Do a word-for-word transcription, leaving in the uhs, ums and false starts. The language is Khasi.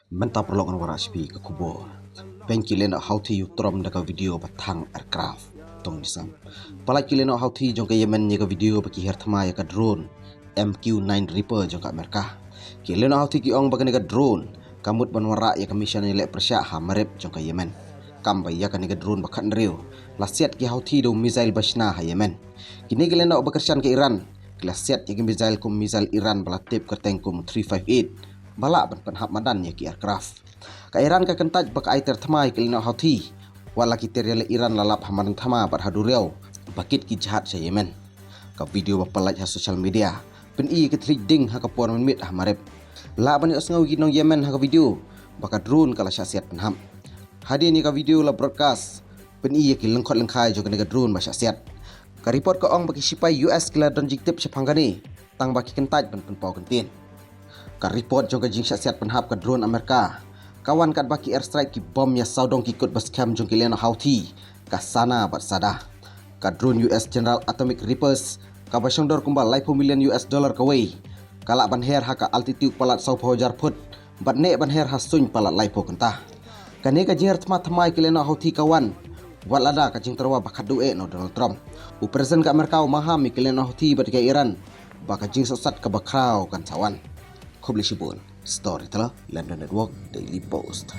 Mynta paralok ngan wanrah sha phi ka khubor. Peit ki lehnoh Houthi u trom da ka video ba thang aircraft. Tong ni sam. Peit ki lehnoh Houthi jong ka Yemen ïa ka video ba ki her thma ïa ka drone M Q nine Reaper jong ka Amerika. Ki lehnoh Houthi ki ong ba kane ka drone ka mut ban wanrah ïa ka mission ïaleh pyrshah ha Marib jong ka Yemen. Kam ba ïa kane ka drone ba khathynriew la siat ki Houthi da u missile ba shna ha Yemen. Kine ki lehnoh ba kyrshan ka Iran ki la siat ïa ki missile kum missile Iran ba la tip kyrteng kum three five eight ba lah ban pynhap madan ïa ki aircraft. Ka Iran ka kyntait ba ka ai ter thma ïa ki lehnoh Houthi. Wat la ki ter ïaleh Iran la lap ha madan thma bad ha duriaw ba kit ki jahaj sha Yemen. Ka video ba pynlait ha social media pyni ïa ki thylliej ding ha ka por mynmiet ha Marib. Lah ban ïohsngew ïa ki nong Yemen ha ka video ba ka drone ka la shah siat pynhap. Hadien ïa ka video la broadcast pyni ïa ki lyngkhot lyngkhai jong kane ka drone ba shah siat. Ka report ka ong ba ki shipai U S ki la don jingtip shaphang kane tang ba ki kyntait ban pynpaw kyntien. Ka report jong ka jingshah siat pynhap ka drone Amerika ka wan katba ki airstrike ki bom ïa sawdong ki kut ba skhem jong ki lehnoh Houthi ka Sana bad Sadr. Ka drone U S General Atomic Reapers kaba shongdor kumba laiphew million U S dollar kawei ka lah ban her ha ka altitude palat sawphew hajar phut bad neh ban her ha suiñ palat laiphew kynta. Kane ka jingher thma thymmai ki lehnoh Houthi ka wan wat lada ka jingtyrwa ba khatduh eh na u Donald Trump. U President ka Amerika u maham ïa ki lehnoh Houthi bad ka Iran ba ka jingsangsot kaba khraw kan sa wan. Khublei shibun. Storyteller, London Network, Daily Post.